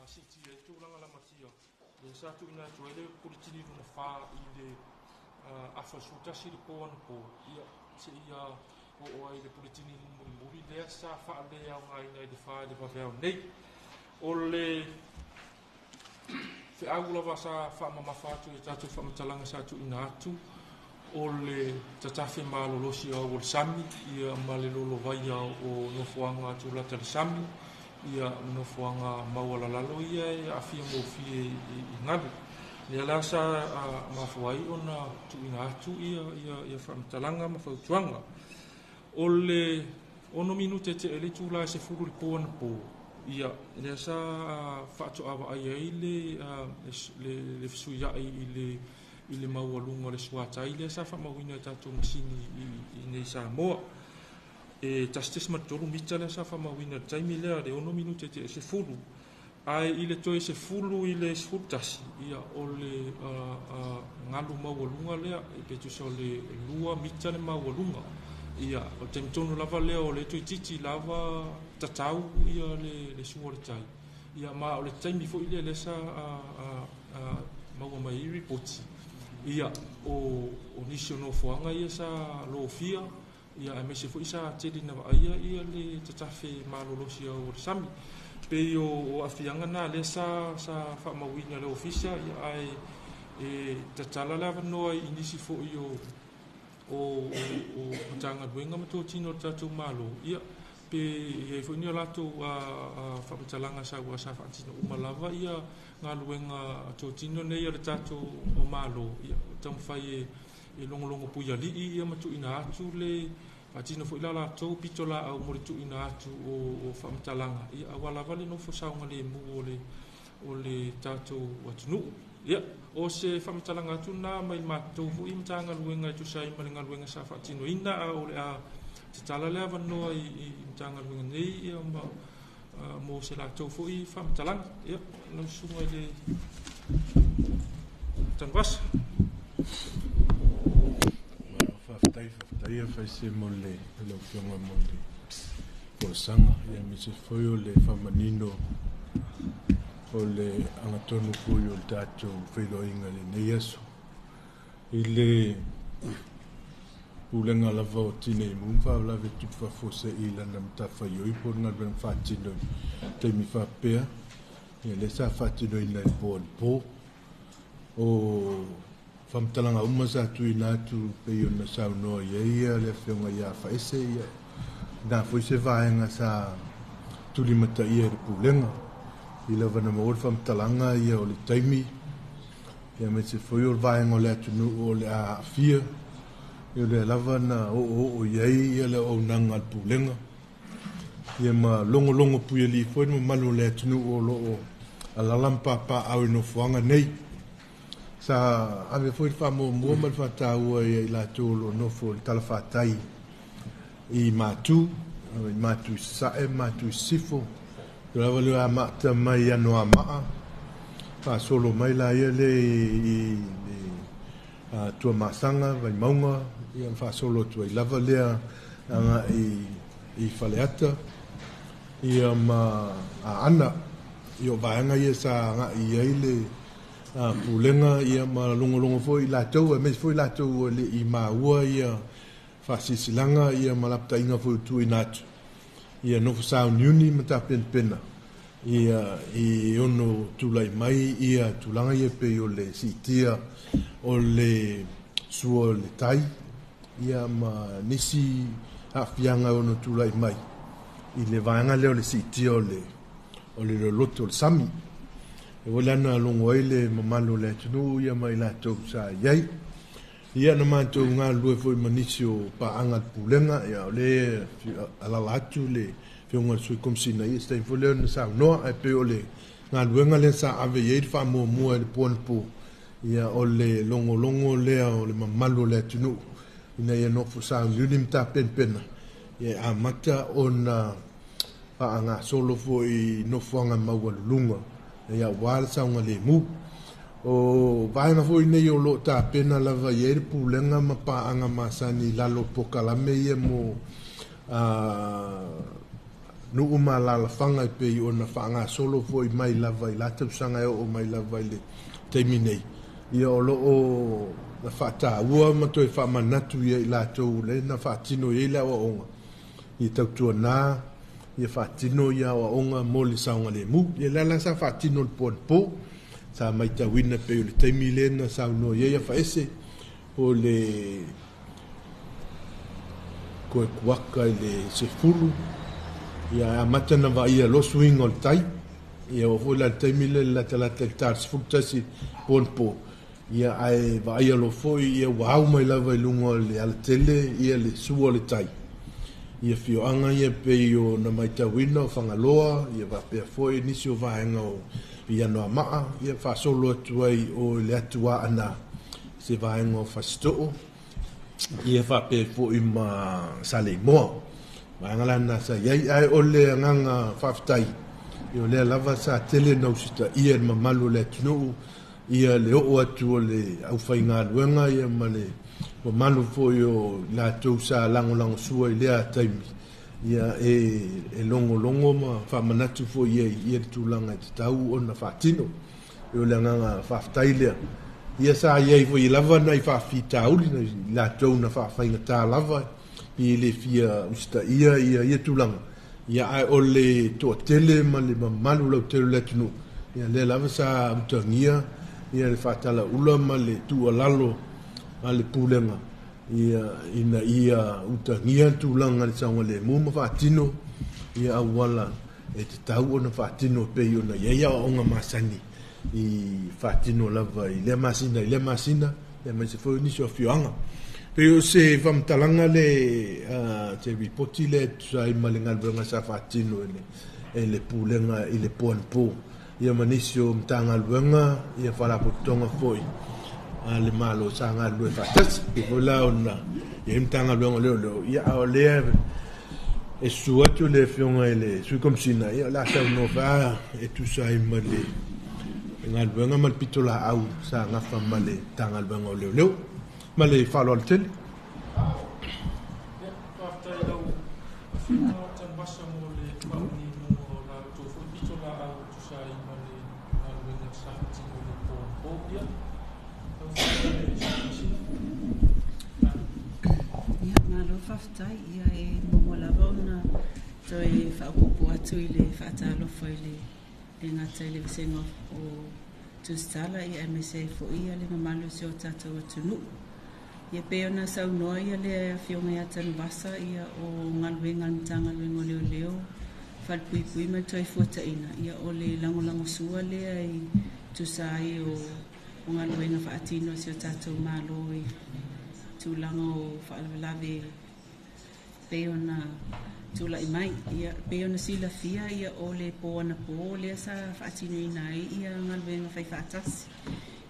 Siitia ai tulaga lamatia, lea sa tuuina atu ai le Puletini lona 4 i le afa 11 i le po anapo, ia, seia oo ai i le Puletini mulimuli lea sa faaleaogaina i le 4 i le vaveao nei. O le feau lava sa faamamafa atu i tatou faamatalaga sa tuuina atu, o le tatafe malolosi o au o le sami, ia, ma le lolovaia o nofoaga tulata i le sami, ia, ma nofoaga maualalalo ia e aafia gofie i galu. Lea la sa mafua ai ona tuuina atu ia faamatalaga ma fautuaga. O le 6 minute tea i le itula e 10 i le po anapo, ia, lea sa faatoa vaai ai le fesuiai i le maualuga o le suatai lea sa faamauina e tatou masini i nei Samoa. E 1.3 mita lea sa faamauina i le taimi lea, le 6 minute tea i le 10. Ae i le toe 10 i le 11, ia, o le galu maualuga lea, pe tusa o le 2 mita le maualuga. Ia, o le taimi tonu lava lea o le toeitiiti lava tatau ia le sua o le tai. Ia, ma o le taimi foi lea sa maua mai ai ripoti, ia, o nisi o nofoaga ia sa lofia, ia, aemaise foi sa tele ina vaaia ia le tatafe malolosi au o le sami. Pei o aafiaga na lea sa faamauina e le ofisa, ia, ae e tatala le avanoa i nisi foi o Matagaluega ma totino o le tatou Malo, ia, pe i ai foi ni o latou faamatalaga sa faatino uma lava ia galuega totino nei a le tatou Malo, ia, taumafai e logologo puialii ia ma tuuina atu le faatino foi la latou pito laau mo le tuuina atu o faamatalaga, ia, aua lava le nofo saogalemu o le tatou atunuu. Ia, o se faamatalaga atu na mai matou foi Matagaluega e tusa ai ma le galuega sa faatinoina, a o le a tatala le avanoa i Matagaluega nei, ia, ma mo se latou foi faamatalaga. Ia, lau susuga i le Tanuvasa. Faafetai, faafetai Faise mo le lau Afioga mo le folasaga, ia, aemaise foi o le faamanino o le agatonu foi o le tatou feiloaiga i lenei aso. I le pulega lava o Tinei Mu ma Faalavelave Tutupu Faafuasei i lana matafaioi po o le galuega faatino i taimi faapea, ia, lea sa faatinoina i le po anapo. O faamatalaga uma sa tuuina atu pei ona saunoa i ai le Afioga ia Faese, ia, na foi se vaega sa tulimataia e le Pulega i lava na maua le faamatalaga, ia, o le taimi, ia, aemaise foi o le vaega o le atunuu o le a aafia, ia, o lea lava na oo i ai ia le auaunaga a le Pulega, ia, ma logologo puialii foi le mamalu o le atunuu o loo alala ma papaau i nofoaga nei. Sa ave foi le faamuamua ma le faataua ia i latou o loo nofo i le talafatai i Matu, i Matu i Sasae, Matu i Sisifo, lava le amata mai Anoamaa, faasolo mai la ia le i Tuamasaga, Vaimauga, ia, faasolo atu ai lava lea agai i Faleata, ia, ma Aana. Ia, o vaega ia sa agai i ai le Pulega, ia, ma logologo foi i latou, aemaise foi latou e le i maua ia faasilasilaga, ia, ma lapataiga foi ua tuuina atu, ia nofo sauniuni ma tapenapena, ia, i ono tulai mai ia tulaga ia pei o le siitia o le sua o le tai, ia, ma nisi aafiaga e ono tulai mai i le vaega lea o le siitia o le loloto o le sami. E ua lana logo ai le mamalu o le atunuu, ia, ma i latou sa i ai. Ia, na matou galulue foi ma nisi o paaga a le Pulega, ia, o le alala atu le Afioga i le Sui Komesina, ia, se taimi foi lea ona saunoa, ae pei o le galuega lea sa ave i ai le faamuamua i le po anapo, ia, o le logologo lea o le mamalu o le atunuu ina ia nofo sauniuni ma tapenapena, ia, e amata ona faagasolo foi i nofoaga maualuluga, ia, aua le saogalemu. O vaega foi nei o loo tapena lava i ai le Pulega ma paaga masani i lalo o polokalame ia mo nuu ma alaalafaga e pei ona faagasolo foi mai lava i la tausaga e oo mai lava i le taimi nei. Ia o loo na faataua ma toe faamanatu ia i latou le na faatino i ai le aoaoga ia tautuana ia faatino ia aoaoga mo le saogalemu. Ia lea la sa faatino le po anapo sa matauina pei o le taimi lea na saunoa i ai Afaese o le koekuaka i le 10 ia amata na vaaia loa suiga o le tai. Ia oo foi la le taimi lea le latalata i le ta 11 po anapo ia ae vaaia loa foi ia ua au mai lava i luga o le alatele ia le sua o le tai. Ia afioaga ia pei o na matauina o Fagaloa ia faapea foi nisi o vaega o Anoamaa ia faasolo atu ai o le atu Aana se vaega o Fasitoo ia faapea foi ma Saleimoa. Vaega la na sa i ai ae o le agaga faafetai ia o lea lava sa tele na usitaia le mamalu o le atunuu ia le oo atu o le aufaigaluega ia ma le mamalu foi o latou sa lagolagosua i lea taimi ia e logologo ma faamanatu foi i ai ia le tulaga e tatau ona faatino. O le agaga faafetai lea. Ia sa i ai foi lava nai faafitauli na latou na faafaigata lava i le fia usitaia ia tulaga. Ia ae o le toatele ma le mamalu lautele o le atunuu ia lea lava sa utagia ia le faatalaula ma le tuualalo a le pulega ia ina ia utagia le tulaga le saogalemu ma faatino ia auala e tatau ona faatino pei ona i ai aoaoga masani i faatino lava i lea masina i lea masina aemaise foi o nisi o afioaga. Pei o se faamatalaga le se ripoti lea e tusa ai ma le galuega sa faatino e le pulega i le po anapo ia ma nisi o Matagaluega ia faalapotopotoga foi a le Malo sa galulue faatasi. E foi la ona i ai Matagaluega o Leoleo ia a o lea e susu atu le afioga i le Sui Komisina ia o le a saunoa faa e tusa ai ma le galuega ma le pitolaau sa gafa ma le Matagaluega o Leoleo. Ma le faaaloalo tele. Ia, faafetai i lau afioga Tanuvasa mo le faamaninoga o la outou foi pitolaau e tusa ai ma le galuega sa faatino i le po anapo. Ia, lau afioga i le Sui Komisina. Ia, malo faafetai. Ia, e muamua lava ona toe faaopoopo atu i le faatalofa i le le gata i le vasega o Tusitala ia aemaise ai foi ia le mamalu o si o tatou atunuu. Ia pei ona saunoa ia le afioga ia Tanuvasa ia o galuega a le Matagaluega o Leoleo, Falepuipui ma le Toefuataiga, ia o le lagolagosua lea i tusa ai o galuega faatino a si o tatou Malo i tulaga o faalavelave pei ona tulai mai. Ia pei ona silafia ia o le po anapo lea sa faatinoina ai ia galuega faifaatasi.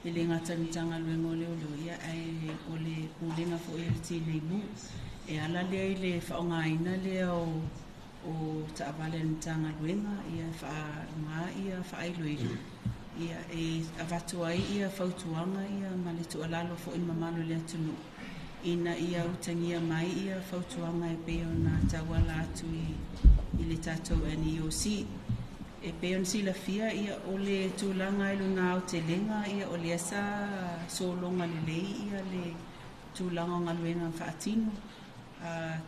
E le gata i le Matagaluega o Leoleo ia ae o le pulega foi a le Tinei Mu. E ala lea i le faaaogaina lea o taavale a le Matagaluega ia faaaoga ia faailoilo ia e avatu ai ia fautuaga ia ma le tuualalo foi i le mamalu o le atunuu ina ia utagia mai ia fautuaga e pei ona tauala atu i le tatou NEOC. E pei ona silafia ia o le tulaga i lona aotelega ia o lea sa sologa lelei ia le tulaga o galuega faatino.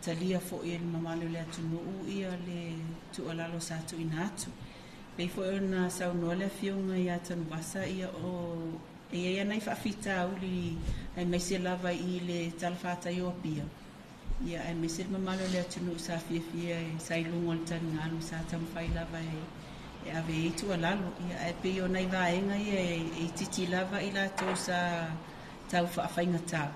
Talia foi e le mamalu o le atunuu ia le tuualalo sa tuuina atu. Pei foi ona saunoa le afioga ia Tanuvasa ia o e i ai nai faafitauli aemaise lava i le talafatai o Apia. Ia aemaise le mamalu o le atunuu sa fiafia sa i luga o le taligalu sa taumafai lava e ave ai tuualalo. Ia ae pei o nai vaega ia e itiiti lava i latou sa tau faafaigata.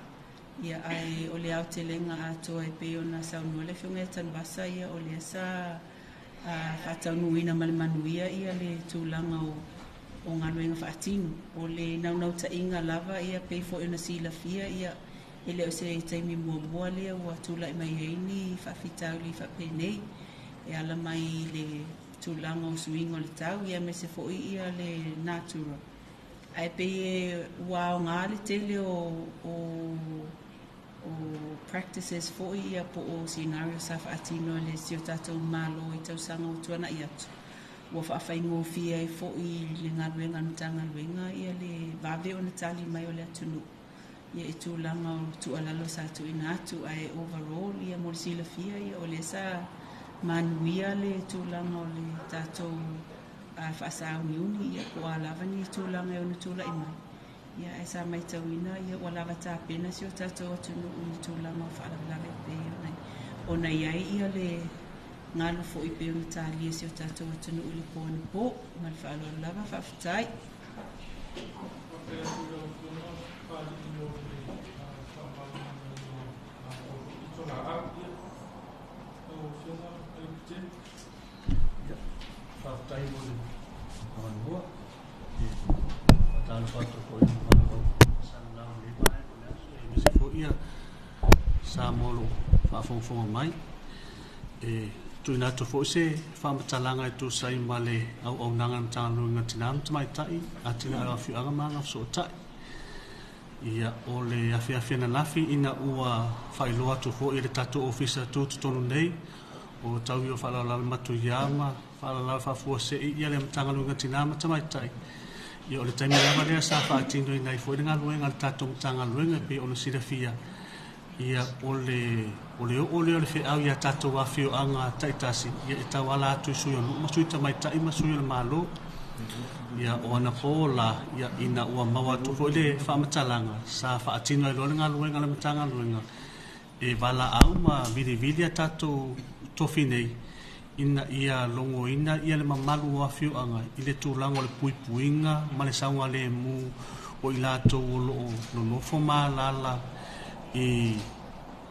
Ia ae o le aotelega atoa e pei ona saunoa le afioga ia Tanuvasa ia o lea sa faataunuuina ma le manuia ia le tulaga o galuega faatino. O le naunautaiga lava ia pei foi ona silafia ia e le o se taimi muamua lea ua tulai mai ai ni faafitauli faapenei e ala mai i le tulaga o suiga o le tau ia aemaise foi ia le natura. Ae pei e ua aoga le tele o o practices foi ia po o scenario sa faatino e le si o tatou Malo i tausaga ua tuana'i atu ua faafaigofie ai foi le galuega a le Matagaluega ia le vave ona tali mai o le atunuu ia i tulaga o tuualalo sa tuuina atu. Ae overall ia mo le silafia ia o lea sa manuia le tulaga o le tatou faasauniuni ia po o a lava ni tulaga e ono tulai mai ia ae sa matauina ia ua lava tapena si o tatou atunuu i tulaga o faalavelave pei ona i ai ia le galu foi pei ona talia si o tatou atunuu i le po anapo. Ma le faaaloalo lava, faafetai. Faafetai mo le avanoa. Faatalofa atu foi i le mamalu o salalau i lenei vaega o le aso, aemaise foi ia Samoa o lo o faafogafoga mai. E tuuina atu foi se faamatalaga e tusa ai ma le auaunaga a le Matagaluega o Tina ma Tamaitai, Atinae o Afioaga ma Agafesootai. Ia, o le afiafi ananafi ina ua faailoa atu foi e le tatou Ofisa Tutotonu nei o tau ia o faalavelave matuia ma faalavelave faafuasei ia le Matagaluega o Tina ma Tamaitai. Ia, o le taimi lava lea sa faatinoina ai foi le galuega a le tatou Matagaluega e pei ona silafia. Ia, o le oo lea o le feau ia tatou afioaga taitasi, ia e tauala atu i sui o nuu ma sui tamaitai ma sui o le Malo. Ia, o anapo la, ia, ina ua maua atu foi le faamatalaga, sa faatino ai loa le galuega a le Matagaluega, e valaau ma vilivili a tatou tofi nei, ina ia logoina ia le mamalu o afioaga i le tulaga o le puipuiga ma le saogalemu o i latou o lo o nonofo ma alaala i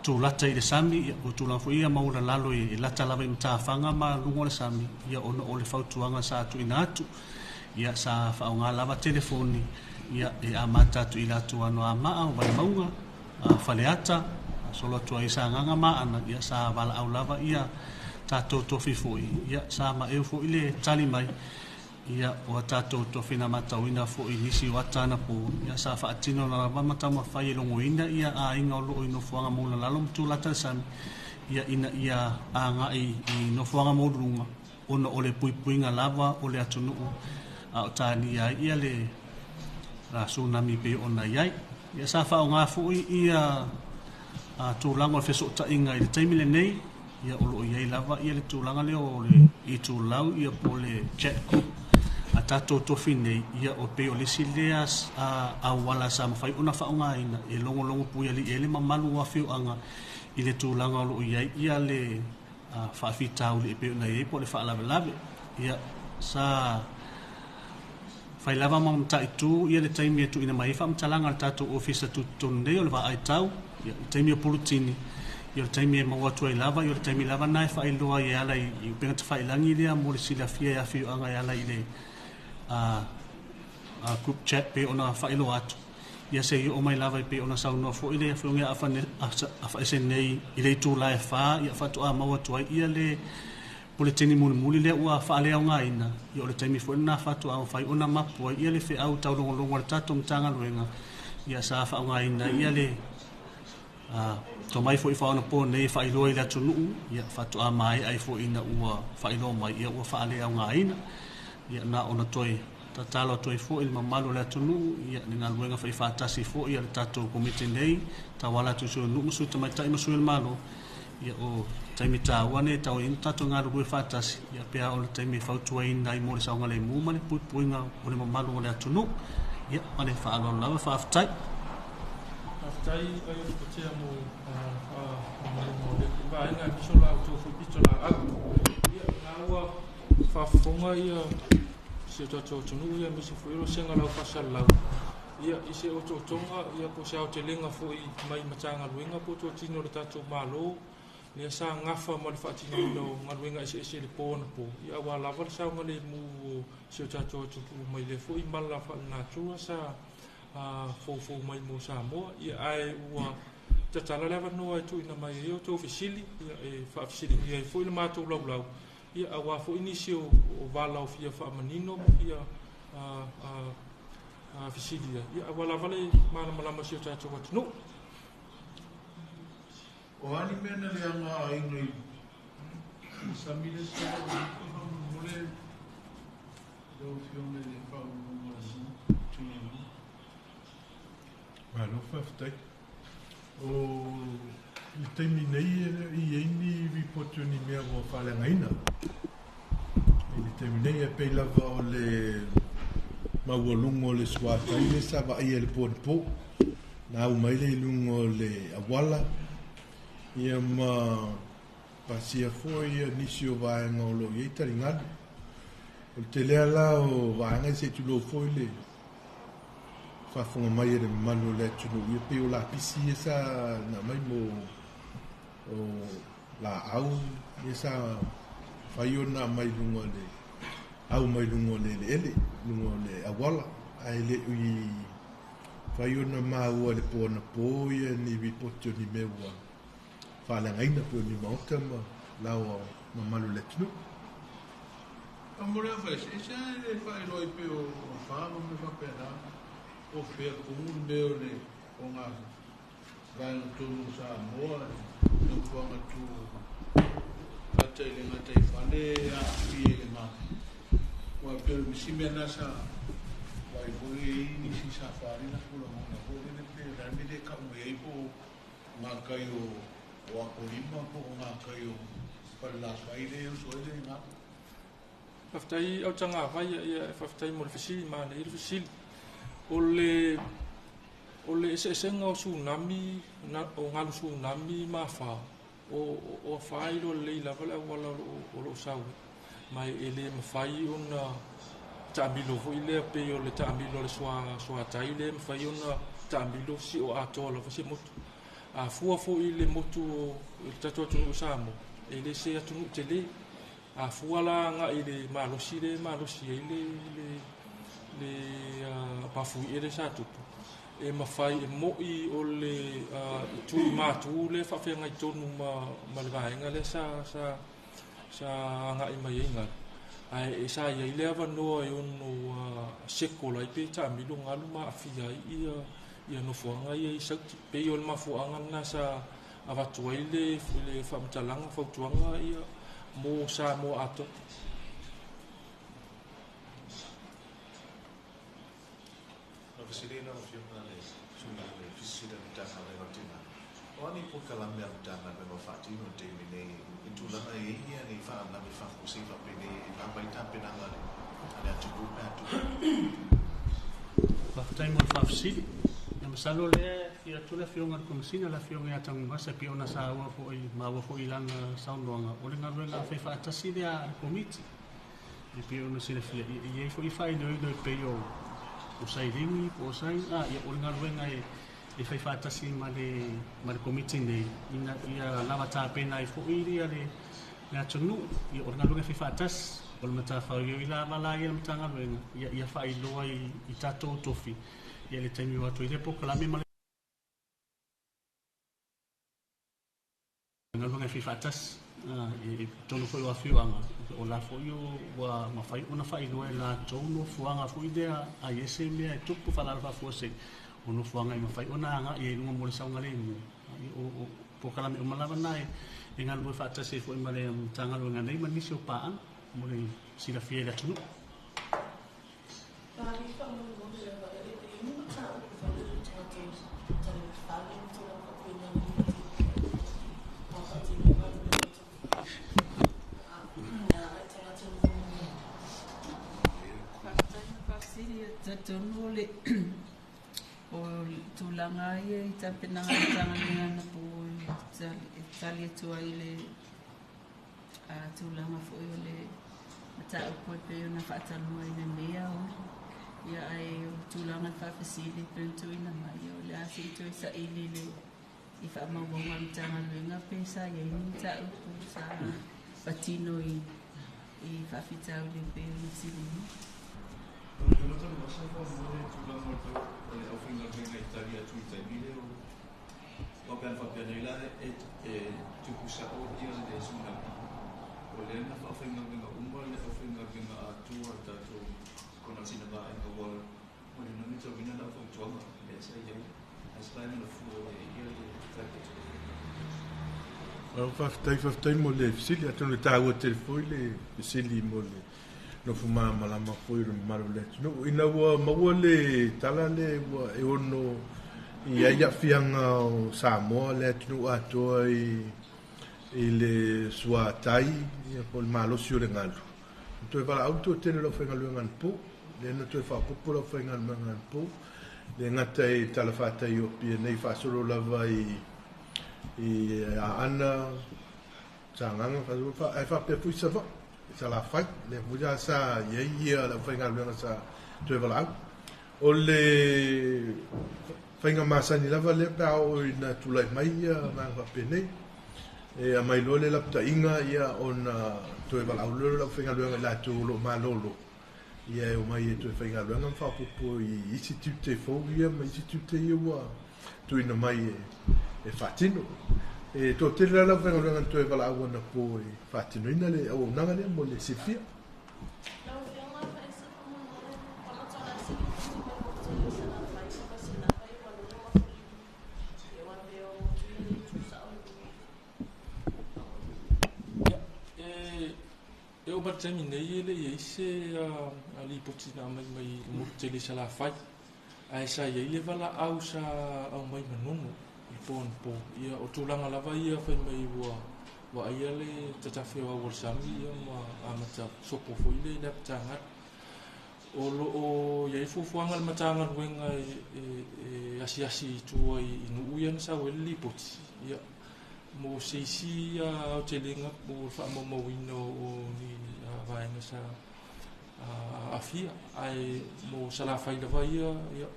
tulata i le sami, ia, o tulaga foi ia maualalalo e lata lava i matafaga ma luga o le sami, ia, ona o le fautuaga sa tuuina atu. Ia, sa faaaoga lava telefoni, ia, e amata atu i latou Anoamaa o Vaimauga, Faleata, solo atu ai Sagaga ma Aana, ia, sa valaau lava ia tatou tofi foi, ia, sa maeu foi le tali mai, ia, o a tatou tofi na matauina foi nisi o ata anapo, ia, sa faatino lava ma taumafai e logoina ia aiga o lo o i nofoaga maualalalo ma tulata i le sami, ia, ina ia agai i nofoaga maualuluga ona o le puipuiga lava o le atunuu a o talia ai ia le tsunami pei ona i ai. Ia, sa faaaoga foi ia tulaga o le fesootaiga i le taimi lenei, ia, o lo o i ai lava ia le tulaga lea o le itulau ia po o le chat group a tatou tofi nei, ia, o pei o le isi lea auala sa mafai ona faaaogaina e logologo puialii ai le mamalu o afioaga i le tulaga o lo o i ai ia le faafitauli e pei ona i ai po o le faalavelave. Ia, sa fai lava ma mataitu ia le taimi e tuuina mai ai faamatalaga a le tatou Ofisa Tutotonu nei o le vaai tau, ia, i taimi o pulutini, ia, o le taimi e maua atu ai lava, ia, o le taimi lava na e faailoa ai e ala i upega tafailagi lea mo le silafia e afioaga e ala i le group chat pei ona faailoa atu. Ia, se i oo mai lava e pei ona saunoa foi le afioga ia Afaese nei i le itula e 4, ia, faatoa maua atu ai ia le puletini mulimuli lea ua faaleaogaina. Ia, o le taimi foi lena faatoa mafai ona mapu ai ia le feau taulogologo a le tatou Matagaluega. Ia, sa faaaogaina ia le tomai foi faaonapo nei e faailoa i le atunuu, ia, faatoa maea ai foi ina ua faailoa mai ia ua faaleaogaina. Ia, na ona toe tatalo atu ai foi i le mamalu o le atunuu, ia, le galuega faifaatasi foi a le tatou Komiti nei tauala atu i sui o nuu ma sui tamaitai ma sui o le Malo. Ia, o taimi taua nei tau ai tatou galulue faatasi, ia, pe a o le taimi e fautuaina ai mo le saogalemu ma le puipuiga o le mamalu o le atunuu. Ia, ma le faaaloalo lava, faafetai. Faafetai ai o le patea mo faamaluma o le vaega e miso la outou foi pito laau. Ia, na ua faafofoga ia si o tatou atunuu ia aemaise foi o le vasega o le aufaifaasalalau. Ia, i se otootoga ia po o se aotelega foi mai Matagaluega po o totino o le tatou Malo lea sa gafa ma le faatinoina o galuega eseese i le po anapo, ia, aua lava le saogalemu o si o tatou atunuu mai lea foi mala faalenatura sa foufou mai mo Samoa. Ia, ae ua tatala le avanoa e tuuina mai ai outou fesili, ia, e faafesiligia ai foi le matou laulau, ia, aua foi nisi o vala o fia faamanino ma fia fesili ai, ia, aua lava le malamalama o si o tatou atunuu. O a ni mea na leaga aiga i le sami lea sa oo i uka faamolemole lau Afioga i le Faauluuluga o le Tineimu. Malo faafetai. O le taimi nei e le i i ai ni ripoti o ni mea ua faaleagaina. I le taimi nei e pei lava o le maualuga o le suatai lea sa vaaia i le po anapo. Na au mai lea i luga o le auala, ia ma pasia foi ia nisi o vaega o lo o i ai taligalu. O le telea la o vaega ia se i tulou foi le faafofoga mai a le mamalu o le atunuu, ia pei o lapisi ia sa na aumai mo o laau ia sa fai ona aumai i luga o le au mai luga o le eleele, luga o le auala, ae le i fai ona maua i le po anapo ia ni ripoti o ni mea ua faaleagaina pei o ni maota ma laoa mamalu o le atunuu. A mo le afaeseese a e le faailoa ai pei o afa ma mea faapena, po o fea tonu le mea o le o ngā vaega tonu o Samoa e nofoaga tu gata i le gataifale e aafia i le galu. Aua e pei o le isi mea lena sa vaai foi e i ai nisi sa faaali latou lagona foi lele pe o le a le mea e le tau mai ai po o ngā kai o Apolima po o ngā kai o Falelafai lea e oso ai le galu. Faafetai Autagavai, ia faafetai mo le fesili, manaia le fesili. O le o le eseesega o tsunami, o galu tsunami ma afa, o afa e iloa lelei lava le auala o lo o sau ai, ma e le mafai ona taamilo foi lea pei o le taamilo a le suatai lea e mafai ona taamilo sio atoa lava se motu. A fua foi i le motu o le tatou atunuu o Samoa, e le se atunuu tele. A fua la agai i le malosi lea e malosi ai le mafuie lea sa tupu, e mafai e mo'i o le itu i matu lea e faafeagai tonu ma le vaega lea sa agai mai ai galu, ae sa i ai le avanoa e ono sekola ai pe taamilo galu ma aafia ai ia nofoaga ia i Sauti. Pei o le mafuaaga lena sa avatu ai le faamatalaga fautuaga ia mo Samoa atoa. Na fesili lau Afioga le Susuga i le Fisisina o le Matagaluega o Tina. O a ni polokalame a le Matagaluega o faatino i le taimi nei i tulaga e i ai ni faalavelave faafuasei faapenei e lava ai tapenaga a le atunuu pe a tupu? Faafetai mo le faafesili. Ia masalo o lea e afio atu le Afioga i le Komesina, le Afioga ia Tanuvasa e pei ona saua foi, maua foi i lana saunoaga, o le galuega faifaatasi lea a le Komiti. E pei ona silafia, e i ai foi faailoilo e pei o sailini po o sign, ia o le galuega e faifaatasi ma le Komiti nei, ina ia lava tapena ai foi ia le atunuu. Ia o le galuega faifaatasi, o le matafaioi lava la ia le Matagaluega, ia faailoa i tatou tofi, ia le taimi o atu i le polokalame ma le galuega e faifaatasi. E tonu foi o afioaga, o la foi ua mafai ona faailoa e latou nofoaga foi lea a i ai se mea e tupu faalala faafuasei, o nofoaga e mafai ona agai ai i luga mo le saogalemu. O polokalame uma lava na e galulue faatasi ai foi ma le Matagaluega nei ma nisi o paaga mo le silafia i le atunuu. Talitonu o le o tulaga ia i tapenaga a le Matagaluega anapo e tali atu ai le tulaga foi o le mataupu e pei ona faatalanoaina nei aoauli. Ia ae o tulaga e faafesili e pei ona tuuina mai, o le a se i toe saili le i faamaumauga a le Matagaluega pe sa i ai ni mataupu sa patino i faafitauli e pei ona fesiligia. O le Tanuvasa faamolemole i tulaga o le aufaigaluega e tali atu i taimi lea o pe ana faapea nei la e tupu sa'o ia le tsunami. O lea na faafaigaluega uma le aufaigaluega atoa a le tatou kona sina vaega ua lena matauina le aufautuaga lea sa i ai ae se vaega na fua i ai ia le tali atu. Faafetai, faafetai mo le fesili. Atonu e taua tele foi le fesili mo le nofo malamalama foi o le mamalu o le atunuu. Ina ua maua le tala lea ua e ono i ai aafiaga o Samoa, le atunuu atoa i le suatai ia po o le malosi o le galu, na toe valaau le toatele o le aufaigaluega anapo, lea na toe faaopoopo le aufaigaluega anapo, le gata i talafatai o Apia nei faasolo lava i Aana, Sagaga, ae faapea foi Savaii, Salafai, lea foi la sa i ai ia le aufaigaluega sa toe valaau. O le faiga masani lava lea pe a oo ina tulai mai ia vaega faapenei, e aumai loa le lapataiga ia ona toe valaau loa lea o le aufaigaluega i latou o lo o malolo, ia e omai e toe faigaluega ma faaopoopo i isi tiute fou ia ma isi tiute ia ua tuuina mai e faatino. E toatele la le aufaigaluega na toe valaau anapo e faatinoina le auaunaga lea mo le silafia. Lau Afioga Faisa faamolemole, faamatala se lipoti mai mo tele o Salafai ma Vaselafai i Manono ma Fuliu e aua pea o motu ia le itu sao i luga. Ia, e oo mai le taimi nei e le i ai se lipoti na aumai mai le motu tele i Salafai, ae sa i ai le valaau sa aumai Manono i le po anapo. Ia, o tulaga lava ia fai mai ua vaaia le tatafe o au o le sami ia ma amata sopo foi le apatagalu. O lo o i ai fuafuaga a le Matagaluega e asiasi i tua i nuu ia na sau ai le lipoti, ia, mo se isi aotelega mo le faamaumauina o ni vaega sa aafia. Ae mo Salafai lava ia, ia,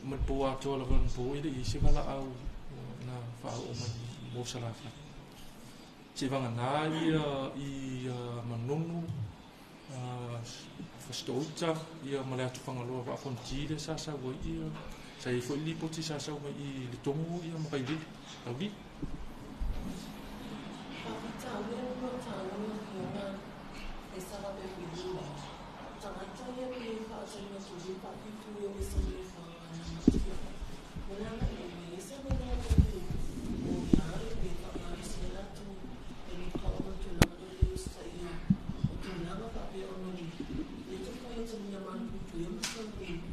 ma le po atoa lava anapo e le i ai se valaau na faaoo mai mo Salafai. Seivagana ia i Manono, Fasitoo-uta, ia ma le atu Fagaloa Vaa Fonoti lea sa sau ai ia, sa i ai foi le lipoti sa sau mai i Letogo ia ma Vailele, Laulii. Faafitauli e lua taua le Afioga Faisa faapea Fuilima. Tagata ia pe faatali atu i faafitu e se le faagana mo le agai i le se mea le o ia pe faamalosi ai latou e luka ona tulaga le le usitaia o tulaga faapea ona le taumafai e taliga malupuipuia ma saogalemu.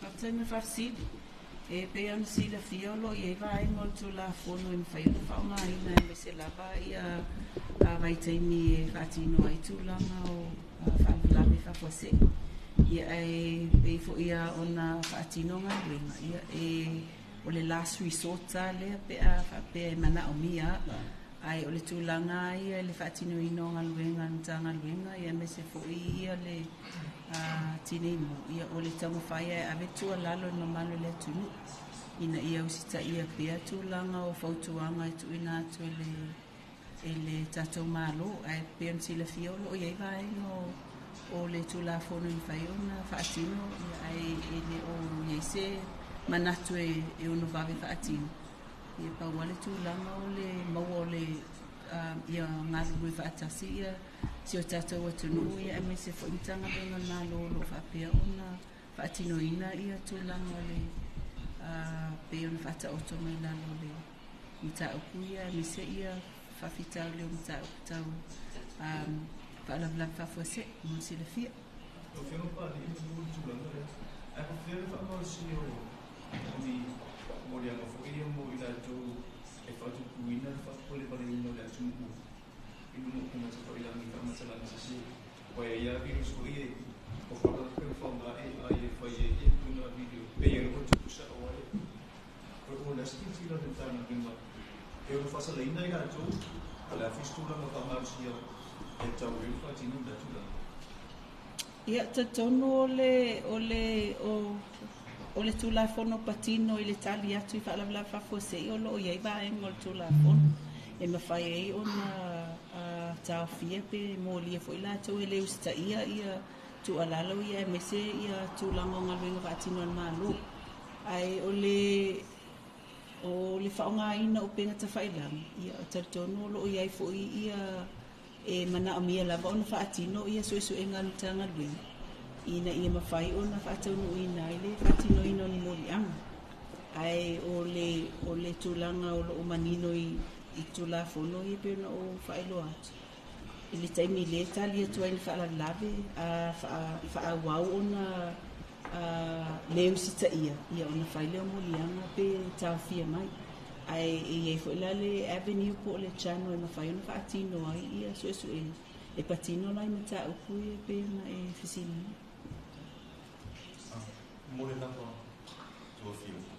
Faafetai mo le faafesili. E pei ona silafia o lo o i ai vaega o le Tulafono e mafai ona faaaogaina aemaise lava ia vaitaimi e faatino ai tulaga o faalavelave faafuasei. Ia ae pei foi lava ona faatino galuega, ia e o le last resort lava lea pe a faapea e manaomia. Ae o le tulaga ia i le faatinoina o galuega a le Matagaluega ia aemaise foi ia le Tineimu, ia o le taumafai e ave tuualalo i le mamalu o le atunuu ina ia usitaia pea tulaga o fautuaga e tuuina atu e le tatou Malo. Ae pei ona silafia o lo o i ai vaega o le Tulafono e mafai ona faatino, ia ae e le o i ai se manatu e ono vave faatino. Ia pau lava le tulaga o le maua o le ia galulue faatasi ia si o tatou atunuu ia aemaise foi Matagaluega a le Malo o lo o faapea ona faatinoina ia tulaga o le pei ona faataoto mai lalo o le mataupu ia aemaise ia faafitauli o mataupu tau faalavelave faafuasei mo le silafia. Lau Afioga Papalii, manu le tulaga lea, ae faapefea le faamalosia o ni moliaga foi ia mo i latou e faatupuina le faapolevaleina o le atunuu i luga o upega tafailagi i faamatalaga sese, aua e i ai lava virus foi e o pe faaaoga AI e fai ai ia ituaiga video, pei ai lava tupu sao ai. O le a se tilotilo a le Matagaluega e ono faasalaina i latou, o le a foi se tulaga faamalosia e tatau ai ona faatino lea tulaga? Ia, talitonu o le Tulafono patino i le tali atu i faalavelave faafuasei, o lo o i ai vaega o le Tulafono e mafai ai ona taofia pe molia foi latou e le usitaia ia tuualalo ia aemaise ia tulaga o galuega faatino a le Malo. Ae o le faaaogaina o upega tafailagi, ia talitonu o lo o i ai foi ia e manaomia lava ona faatino ia suesuega a le Matagaluega ina ia mafai ona faataunuuina ai le faatinoina o ni moliaga. Ae o le o le tulaga o loo manino i i Tulafono ia pei ona ou faailoa atu, i le taimi lea e tali atu ai ni faalavelave a faaauau ona le usitaia, ia ona fai lea o moliaga pe taofia mai. Ae e i ai foi la le avenue po o le channel e mafai ona faatino ai ia suesuega e patino la i mataupu ia pei ona e fesiligia. Mo le lava tua afioga,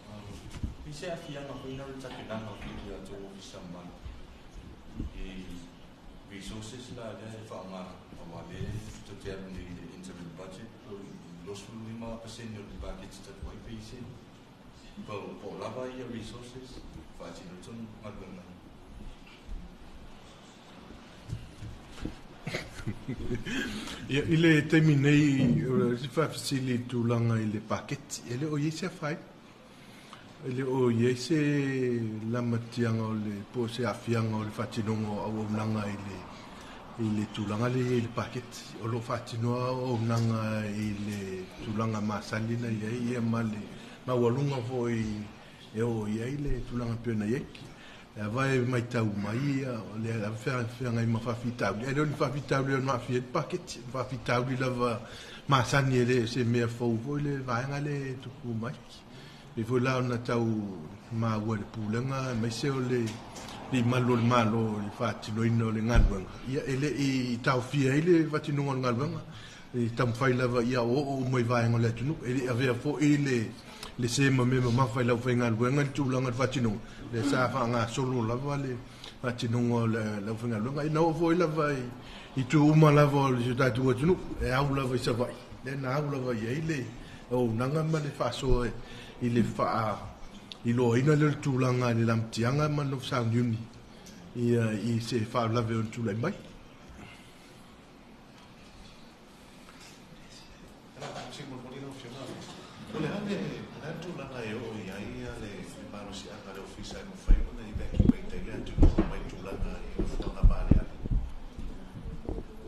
i se aafiaga foi na o le tapenaga o le tou ofisa mamalu i resources la lea e faaaoga, aua lea tou te alu nei i le interim budget o le 25% o le paketi talu ai, pe se po o lava ia resources faatino tonu galuega? Ia, i le taimi nei, o le isi faafesili i le tulaga i le paketi, e le o i ai se afaina. E le o i ai se lamatiaga o le, po o se aafiaga o le faatinoga o auaunaga i le, i le tulaga lea e i ai i le paketi. O lo o faatinoa auaunaga i le tulaga masani na i ai, ia ma le maualuga foi e oo i ai le tulaga e pei ona i ai. E ava e matau mai, o lea lava feagai ma faafitauli, ae le o ni faafitauli e ono aafia ai le paketi. O faafitauli lava masani, e le o se mea fou foi le vaega lea e tupu mai. E pei foi la ona tau maua i le pulega, aemaise o le malu o le Malo i le faatinoina o le galuega, ia e le i taofia ai le faatinoga o le galuega, e taumafai lava ia oooo uma i vaega o le atunuu. E le i avea foi le se ma mea mamafa i le aufaigaluega i le tulaga o le faatinoga, lea sa faagasolo lava le faatinoga o le aufaigaluega. Ina oo foi lava i itu uma lava o le tatou atunuu, e au lava i Savaii, lea na au lava i ai le auaunaga ma le faasoa i le faailoaina lea o le tulaga i le lamatiaga ma le nofo sauniuni i se faalavelave o le tulai mai. O le a le tulaga e oo i ai le malosiaga a le ofisa e mafai ona evacuate ai le atunuu mai tulaga i nofoaga maaleale?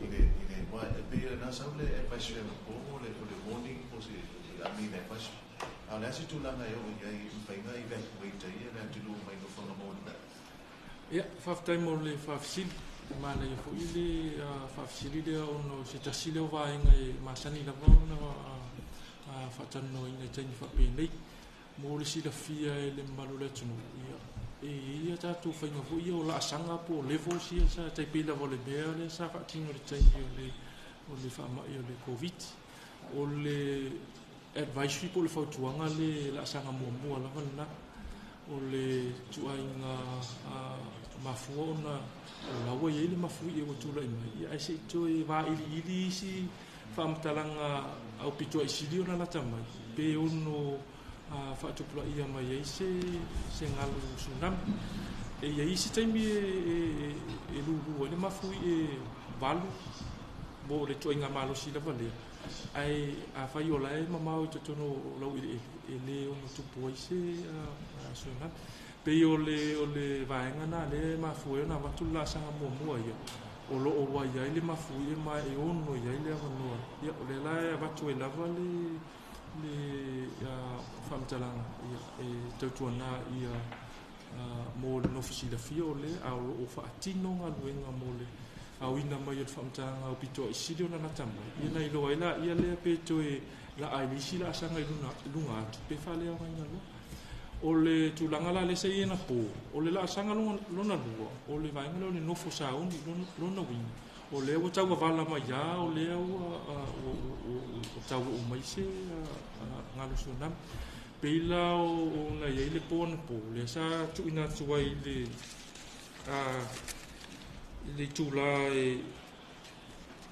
I le e pei na sau le advisory anapo o le warning po se, I mean advisory. A o le a se tulaga e oo i ai e mafai ona evacuate ai le atunuu mai nofoaga maualuluga? Ia, faafetai mo le faafesili. Manaia foi le faafesili lea ona o se tasi lea o vaega e masani lava ona faatalanoaina i taimi faapenei. Mo le silafia e le mamalu o le atunuu, ia, e i ai a tatou faiga foi ia o laasaga po o levels ia sa tai pei lava o le mea lea sa faatino i le taimi o le faamai o le Koviti. O le advisory po o le fautuaga le laasaga muamua lava lena. O le ituaiga mafua ona o la ua i ai le mafuie ua tulai mai, ia ae se i toe vailiili isi faamatalaga aupito aisili ona lata mai, pe ono faatupulaia mai ai se galu tsunami. E i ai isi taimi e lulu ai le mafuie 8 mo le ituaiga malosi lava lea, ae afai o la e mamao i totonu o laueleele, e le ono tupu ai se tsunami. Pei o le vaega na lea e mafua ai ona avatu le laasaga muamua ia, o lo o ua i ai le mafuie ma e ono i ai le avanoa. Ia, o lea la e avatu ai lava le faamatalaga ia, e tautuana ia mo le nofo silafia o lea, a o lo o faatino galuega mo le aoina mai o le faamatalaga aupito aisili ona lata mai. Ia na iloa ai la ia lea pe toe laa i le isi laasaga i luga atu, pe faaleaogaina loa. O le tulaga la lea sa i ai anapo, o le laasaga lona lua, o le vaega lea o le nofo sauni lona uiga, o lea ua tauavala mai lava, o lea ua tau oo mai se galu tsunami. Pei la o na i ai le po anapo, lea sa tuuina atu ai le itula e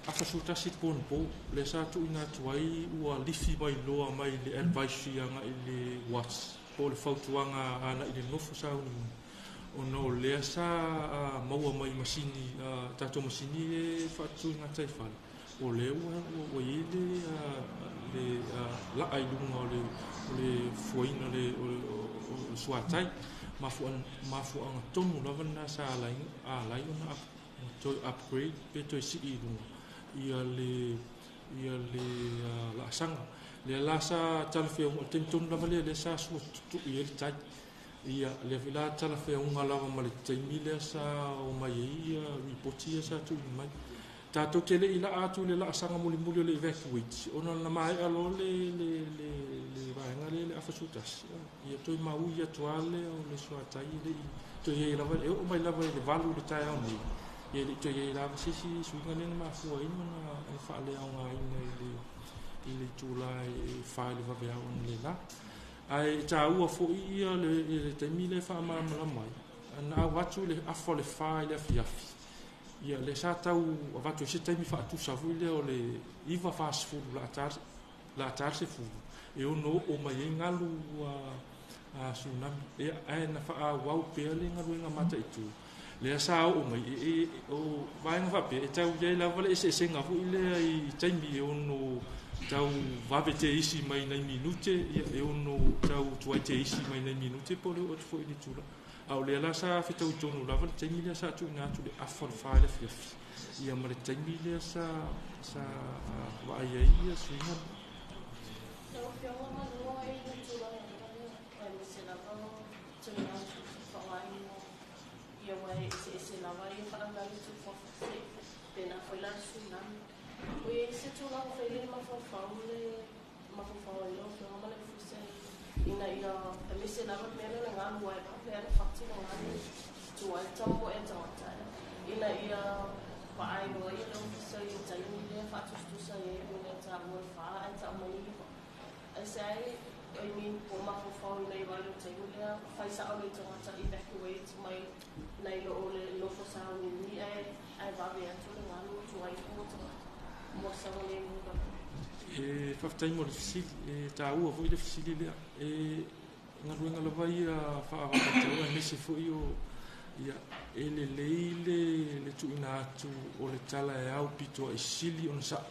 41 po anapo, lea sa tuuina atu ai ua lifi mai loa mai le advisory agai i le watch, po o le fautuaga agai i le nofo sauni, ona o lea sa maua mai masini, tatou masini e faatuina i fale, o lea ua i ai le laa i luga o le fuaina o le suatai. Mafuaaga tonu lava lena sa alai ona toe upgrade pe toe sii i luga ia le laasaga. Lea la sa talafeauga o le taimi tonu lava lea lea sa sua tutu'i ai le tai. Ia lea foi la talafeauga lava ma le taimi lea sa omai ai ia lipoti ia sa tuuina mai. Tatou te le i laa atu i le laasaga mulimuli o le evacuate ona na maea loa le le le le vaega lea le afa 11. Ia toe maui atu lava lea o le suatai e le i toe i ai lava, e oo mai lava i le 8 i le taeao nei, ia e le i toe i ai lava se isi suiga lea na mafua ai ona faaleaogaina i le i le itula e 4 i le vaveao analeila. Ae taua foi ia le taimi lea e faamalamalama ai, na avatu i le afa o le 4 i le afiafi, ia lea sa tau avatu ai se taimi faatusa foi lea o le 9:40 la ta le 10 e ono oo mai ai galu a tsunami. Ia ae na faaauau pea le galuega mataitu lea sa oo mai o vaega faapea e tau i ai lava le eseesega foi lea i taimi e ono tau vave te isi mai nai minute, ia e ono tau tuai te isi mai nai minute po o le oo atu foi i le itula. A o lea la sa fetaui tonu lava le taimi lea sa tuuina atu le afa o le 4 i le afiafi, ia ma le taimi lea sa vaai ai ia suiga. Lau Afioga Manoa e le tulaga lea, aemaise lava tuuina atu faaaogaina ia ua e eseese lava ia faalavelave tuufaafase pe na foi la tsunami. O i ai se tulaga foi le mafaufau le mafaufau ai lau Afioga ma le Ofisa ina ia aemaise lava le mea lea o le galu ai vave a le fati le galu tuai tau e tagata ina ia vaailoa ia le Ofisa i le taimi lea faatusatusa ai le taua le fa ae tau mai le iva. Ai se ai, I mean, po mafaufau ina ia vaai le taimi lea fai sa'o le tagata evacuate mai nai lo o le nofo sauniuni ae vave atu le galu tuai mo tagata mo saogalemu lava. E faafetai mo le fesili, e taua foi le fesili lea. E galuega lava ia faavaavaitaua aemaise foi o ia e lelei le tuuina atu o le tala e au pito ai sili ona sa'o.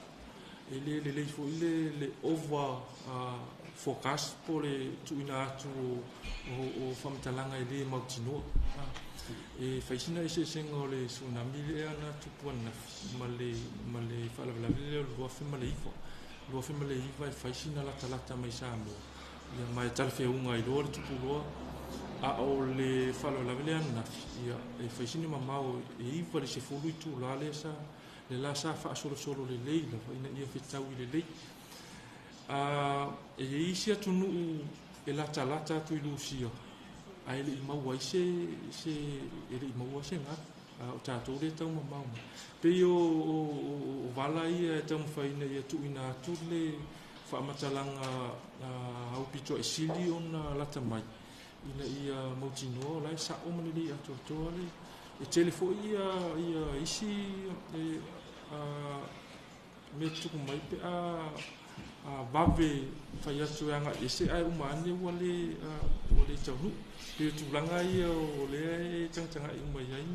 E le lelei foi le over forecast po le tuuina atu o faamatalaga e le mautinoa. E fai sina eseesega o le tsunami lea na tupu ananafi ma le faalavelave lea o le 2009. 2009 e fai sina latalata mai Samoa, ia ma e talafeauga ai loa le tupu loa. A o le faalavelave lea ananafi, ia e fai sina mamao e 9 i le 10 itula lea sa le la sa faasolosolo lelei lava ina ia fetaui lelei. E i ai isi atunuu e latalata atu i Lusia ae le i maua ai se e le i maua se galu. O tatou lea e taumamao mai. Pei o vala ia e taumafai ina ia tuuina atu le faamatalaga aupito ai sili ona lata mai ina ia mautinoa o la e sa'o ma lelei atoatoa le e tele foi ia isi mea tutupu mai pe a vave fai atu e agai ese ae uma ane ua le taunuu. Pei o tulaga ia o lea e tagatagai uma i ai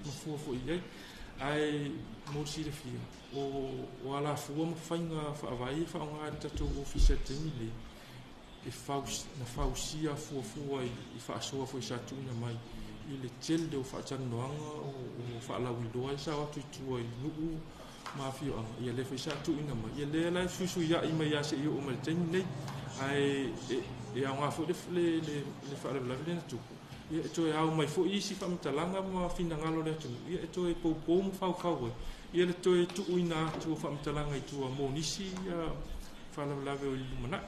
ma fua foi i ai. Ae mo le silafia o alafua ma faiga faavae e faaaoga e le tatou ofisa i le taimi nei e na fausia fuafua i faasoa foi sa tuuina mai i le tele o faatalanoaga o faalauiloa e sao atu i tua i nuu ma afioaga. Ia lea foi sa tuuina mai. Ia lea la e suisuiai mai ia seia oo mai le taimi nei. Ae e aoga foi le faalavelave lea na tupu. Ia e toe ao mai foi isi faamatalaga ma finagalo o le atunuu. Ia e toe poupou ma faufau ai. Ia le toe tuuina atu o faamatalaga i tua mo nisi faalavelave o i lumanai.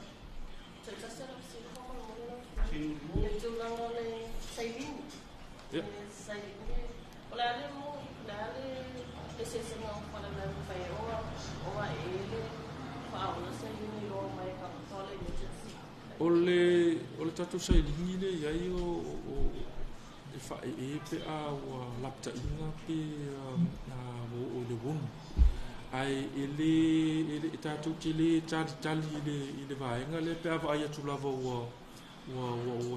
Toe tasi lau fesili faamolemole lau Afioga. Le tulaga o le sailini. Ia. Le sailini. O le a le mo, o le a le eseesega o faalavelave fai ai oga e le faaola sailini loa mai tagata o le emergency. O le tatou sailini le i ai o e faaee pe a ua lapataiga pe ua oo i le uono. Ae e le tatou te le talitali i le vaega lea pe a vaai atu lava ua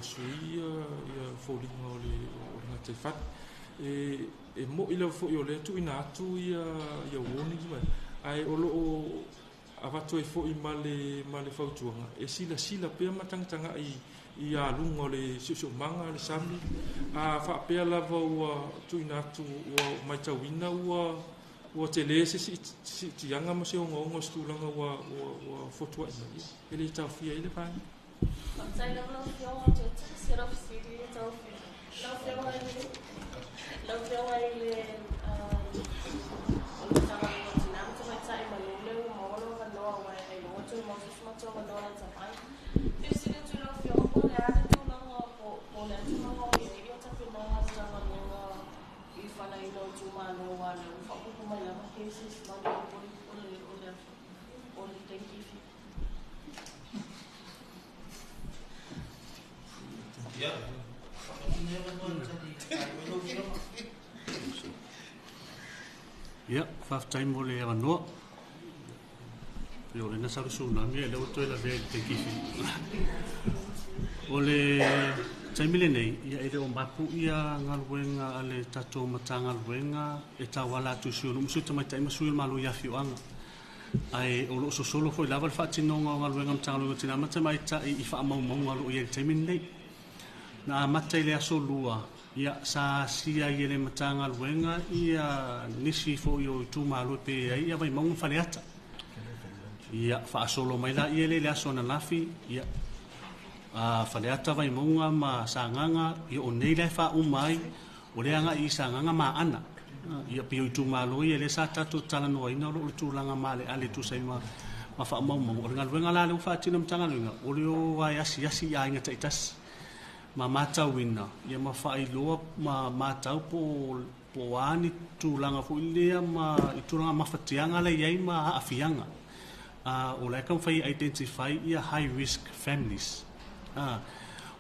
sui ia foliga o le gataifale. E mo'i lava foi o lea tuuina atu ia warnings mai. Ae o loo avatu ai foi ma le fautuaga e silasila pea ma tagatagai i aluga o le siosiomaga le sami. A faapea lava ua tuuina atu ua matauina ua Ua tele se siitiaga ma se ogaoga o se tulaga ua fotua'i mai e lē taofia ai le vaega. Faafetai lava lau Afioga toe tasi lau fesili e taofia. Lau Afioga i le lau Afioga i le o le Matagaluega o Tina ma Tamaitai ma Nuu lea ua maua lou avanoa aua ailoga toe maua se isi matou avanoa lata mai. E fesili atu i lau Afioga po o le a le tulaga po o le a le tulaga o i ai ia tapenaga a le Matagaluega i le fanaina o itumalo aua o lea ua faaopoopo mai lava cases ma le o le o le o le dengue fever. Ia, faafetai mo le avanoa. Ia, o lea na sau le tsunami, ia lea ua toe lavea i le dengue fever. O le taimi lenei, ia e le o mapu ia galuega a le tatou Matagaluega e tauala atu i sui o nuu ma sui tamaitai ma sui o le Malo i afioaga. Ae o lo o sosolo foi lava le faatinoga o galuega a le Matagaluega o Tina ma Tamaitai i faamaumauga o lo o i ai i le taimi lenei. Na amata i le aso Lua, ia, sa asia ai e le Matagaluega ia nisi foi o itumalo e pei ai ia Vaimauga ma Faleata. Ia, faasolo mai laia lea i le aso ananafi, ia, Faleata, Vaimauga ma Sagaga, ia o nei la e faauma ai, o lea agai i Sagaga ma Aana. Ia, pei o itumalo ia lea sa tatou talanoaina o lo o le tulaga maaleale e tusa ai ma faamaumauga. O le galuega la lea ua faatino e le Matagaluega, o le o lava e asiasi i aiga taitasi ma matauina, ia ma faailoa ma matau po o a ni tulaga foi lea ma i tulaga mafatiaga la e i ai ma aafiaga. O la e taumafai e identify ia high risk families.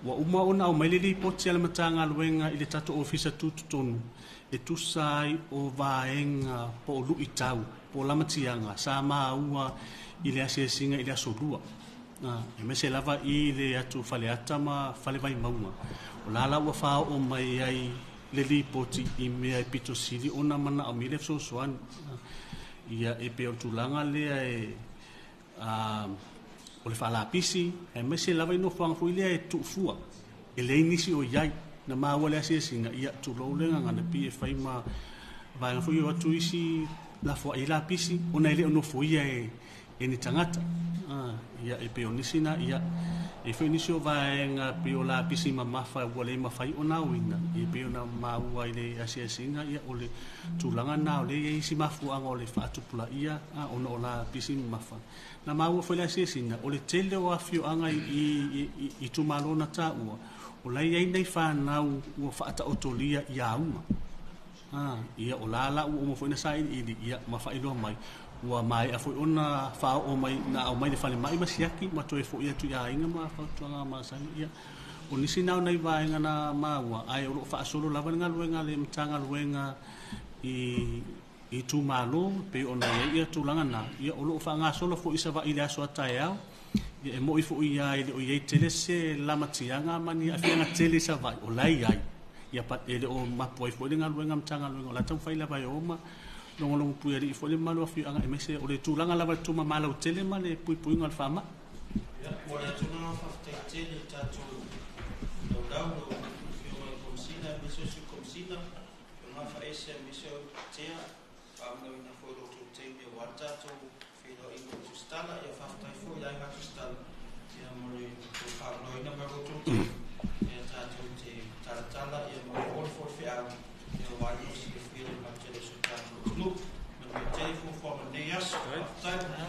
Ua uma ona aumai le lipoti a le Matagaluega i le tatou Ofisa Tutotonu e tusa ai o vaega po o luitau po o lamatiaga sa maua i le asiasiga i le aso Lua. Aemaise lava i le atu Faleata ma Fale Vaimauga. O la la ua faaoo mai ai le lipoti i mea e pito sili ona manaomia le fesoasoani. Ia, e pei o le tulaga lea e o le faalapisi, aemaise lava i nofoaga foi lea e tuufua, e leai nisi o i ai. Na maua le asiasiga, ia, tulou le gagana, pei e fai ma vaega foi o atu isi lafoai lapisi, ona e le o nofoia e ni tagata. Ia, e pei o nisi na, ia, e foi nisi o vaega pei o lapisi mamafa ua le mafai ona aoina, ia pei ona maua i le asiasiga, ia, o le tulaga na o lea e i ai isi mafuaaga o le faatupulaia ona o lapisi mamafa. Na maua foi le asiasiga, o le tele o afioaga i itumalo na taua, o la e i ai nai fanau ua faataotolia i auga. Ia, o la la ua uma foi na sailiili, ia, ma faailoa mai, ua maea foi ona faaoo mai, na aumai le falemai ma siaki, ma toe foi atu i aiga ma fautuaga masani. Ia, o nisi na o nai vaega na maua, ae o lo o faasolo lava le galuega a le Matagaluega i itumalo, pei ona i ai ia tulaga na, ia, o lo o faagasolo foi i Savaii i le aso a taeao. Ia, e moi foi ia e le o i ai tele se lamatiaga ma ni aafiaga tele i Savaii, o la e i ai. Ia, e le o mapu ai foi le galuega a Matagaluega, o la e taumafai lava e o ma logologo puialii foi le mamalu o afioaga, aemaise o le tulaga lava le tumamalau tele ma le puipuiga o le faamai. Ia, mo le atu lena faafetai tele i tatou laulau, lau Afioga i le Komesina aemaise o Sui Komesina, Afioga Faaese aemaise o Tea, faamanauina foi lo outou taimi aua le tatou feiloaiga o Tusitala. Ia faafetai foi i aiga Tusitala ia mo le tou faamanauina mai o lo outou taimi ia tatou te talatala ia ma foli foi feau ia aua le silafia le malu tele o si o tatou atunuu. Manuia tele fuafuaga o lenei aso. Faafetai.